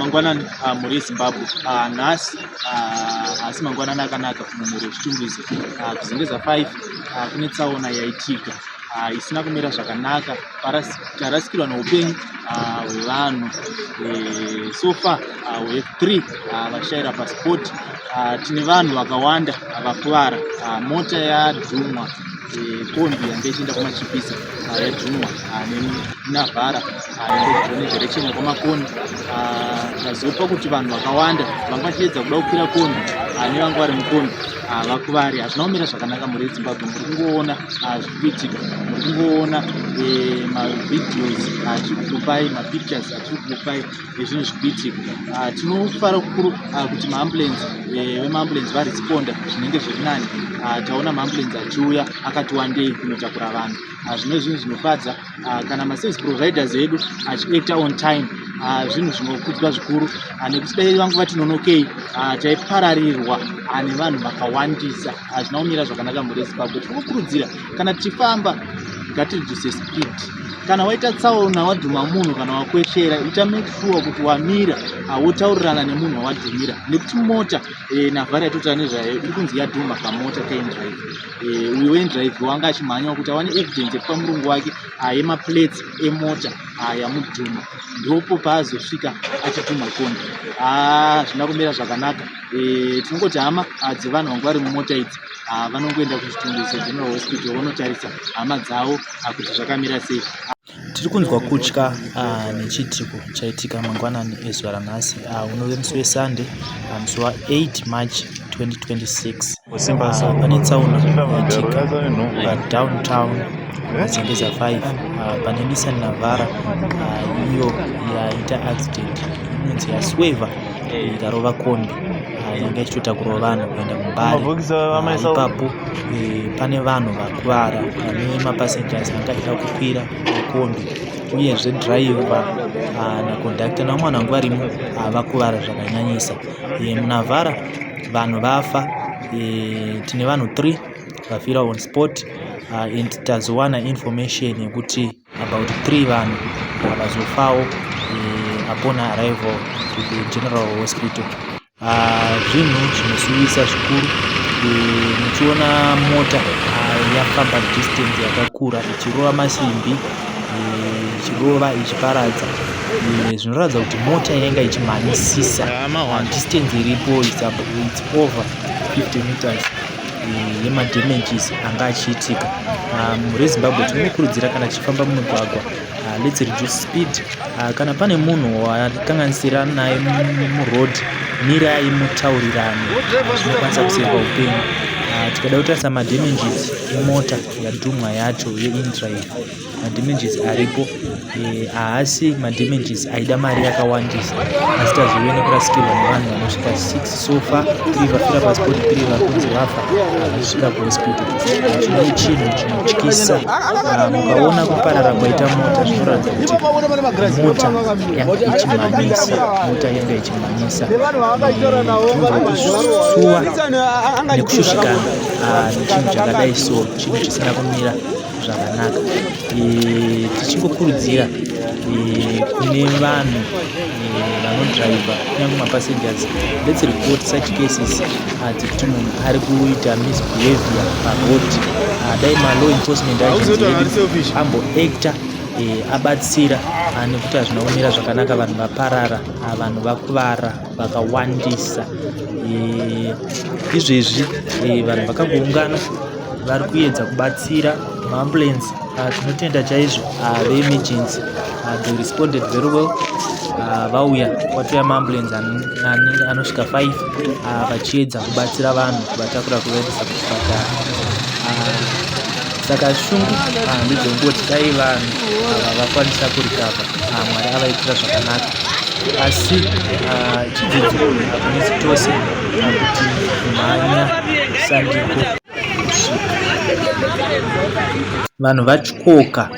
Mangwanani mhuri yeZimbabwe. Nhasi haasi mangwanani akanaka kumhuri yeChitungwiza. KuZengeza 5 kune tsaona yaitika isina kumira zvakanaka. Tarasikirwa neupenyu hwevanhu. So far we have 3 vashaira paspot. Tine vanhu vakawanda vakuvara. Mota yadhumwa, kombi yanga ichienda kuMachipisa yadhumwa neNavara nedirection yekwaMakoni, zvazopa kuti vanhu vakawanda vanga vachiedza kuda kukwira kombi nevanga vari mukombi vakuvari. Hazvina kumira zvakanaka, mhuri yeZimbabwe. Muri kungoona zviri kuitika, muri kungoona mavideos atiri kukupai, mapictures atiri kukupai ezvinhu zviri kuitika. Tinofara kukuru kuti maambulance, vemaambulance varesponda zvinenge zviri nani. Taona maambulance achiuya akati wandei kunotakura vanhu, zvimwe zvinhu zvinofadza. Kana maservice providers edu achiacta on time, zvinhu zvinokudzwa zvikuru, nekuti dai vangu vatinonokei, taipararirwa nevanhu vakawandisa. Hazvina kumira zvakanaka, mhuri yeZimbabwe. Tinokurudzira, kana tichifamba ngatireduce speed. Kana waita tsaona, wadhuma munhu kana wakweshera, ita make sure kuti wamira, wotaurirana nemunhu wawadhumira, nekuti mota Navara yatotaura nezvayo iri kunzi yadhuma kamota kaInDrive. Uyu weInDrive wanga achimhanya kuti awane evidence yekupa murungu wake yemaplates emota yamudhuma, ndopo paazosvika achidhuma kombi. Hazvina kumira zvakanaka. Tinongoti hama dzevanhu vanga vari mumota idzi vanongoenda kuChitungwiza General Hospital vonotarisa hama dzavo kuti zvakamira sei. Tiri kunzwa kutya nechiitiko chaitika mangwanani ezuva ranhasi, unove musi weSunday, musi wa8 March 2026. Pane tsaona yaitika padowntown Zengeza 5 pane Nissan Navara iyo yaita accident inonzi yasweva ikarova kombi yanga ichitotakurawo vanhu kuenda kuMbare. Ipapo pane vanhu vakuvara, pane mapassengers anga achida kukwira mukombi, uyezve driver naconductor nevamwe vanhu vanga varimo vakuvara zvakanyanyisa. MuNavara vanhu vafa, tine vanhu 3 vafira on spot, and tazowana information yekuti about 3 vanhu vazofawo upon arrival to the general hospital. Zvinhu zvinosuwisa zvikuru muchiona mota yafamba distance yakakura ichirova masimbi, ichirova ichiparadza, zvinoratidza kuti mota yanga ichimhanyisisa. Distance iripo it's over 50 meters yemadamages anga achiitika. Mhuri yeZimbabwe, tinokurudzira kana tichifamba mumigwagwa, let's reduce speed. Kana pane munhu wakanganisira naye muroad, mirai mutaurirane, zvinokwanisa kuseva upenyu. Tikada kutarisa madamages emota yadhumwa yacho yeInDrive, madamages aripo haasi madamages aida mari yakawandisa, asi tazove nekurasikirwa nevanhu vanosvika 6 so far. 3 vafira paspot, 3 vari kunzi vafa vachisvika kuhospital, chinove chinhu chinotyisa. Mukaona kuparara kwaita mota, zvinoratidza kuti mota yanga ichimhanyisa, mota yanga ichimhanyisa. Tinonzwa kusuwa nekushushikana nechinhu chakadai so, chinhu chisina kumira zvakanaka. Tichingokurudzira kune vanhu vanodhiraivha, kunyange mapassengers, let's report such cases dzekuti munhu ari kuita misbehavior paroad. Dai malaw enforcement agents edu amboacta, abatsira, nekuti hazvina kumira zvakanaka. Vanhu vaparara, vanhu vakuvara vakawandisa. Izvezvi vanhu vakangoungana vari kuedza kubatsira maambulance. Tinotenda chaizvo veemergency, they responded very well. Vauya, kwatouya maambulance anosvika 5 vachiedza kubatsira vanhu, kuvatakura kuvaendesa kuchipatara. Saka shungu ndedzekungoti dai vanhu ava vakwanisa kurecover, Mwari avaitira zvakanaka. Asi chidzidzo kunesu tose kuti kumhanya sandiko kusvika. Vanhu vatyoka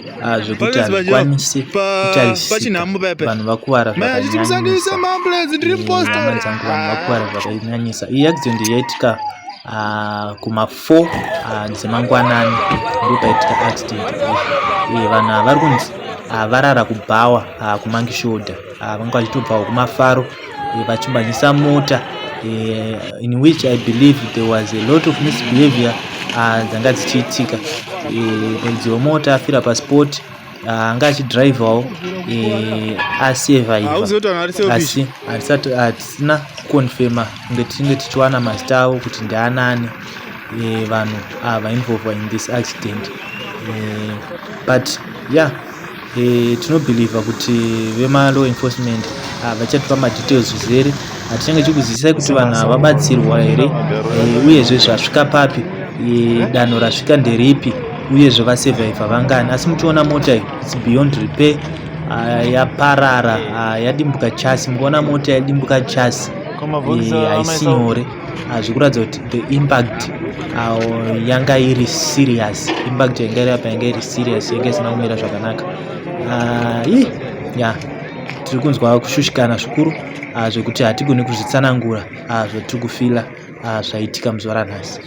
zvekuti hazvikwanisi kutarisika. Vanhu vakuvara zvakanyanyisa, hama dzangu, vanhu vakuvara zvakanyanyisa. Iyi accident yaitika. Kuma 4 dzemangwanani ndopaitika accident iyi. Vanhu ava vari kunzi varara kubhawa kuMonkey Shoulder, vanga vachitobvawo kumafaro vachimhanyisa mota, in which I believe there was a lot of misbehavior dzanga dzichiitika. Muridzi wemota afira paspot, anga achidhiraivhawo asurvivha, asi hatisina kuconfirma kunge tichinge tichiwana mazita avo kuti ndeanani vanhu vainvolvwa in this accident. But yeah, tinobelieva kuti vemalaw enforcement vachatipa madetails zvizere. Hatichange chikuzivisai kuti vanhu ava vabatsirwa here, uyezve zvasvika papi, danho rasvika nderipi, uyezve vasurvivha vangani. Asi muchiona mota iyi, it's beyond repair, yaparara, yadimbuka chassis. Mukaona mota yadimbuka chassis, haisi nyore. Zvikuratidza kuti the impact yanga iri serious. Impact yanga iri apa yanga iri serious, yanga isina kumira zvakanaka. Ya, tiri kunzwa kushushikana zvikuru zvekuti hatigoni kuzvitsanangura zvatiri kufeela zvaitika muzuva ranhasi.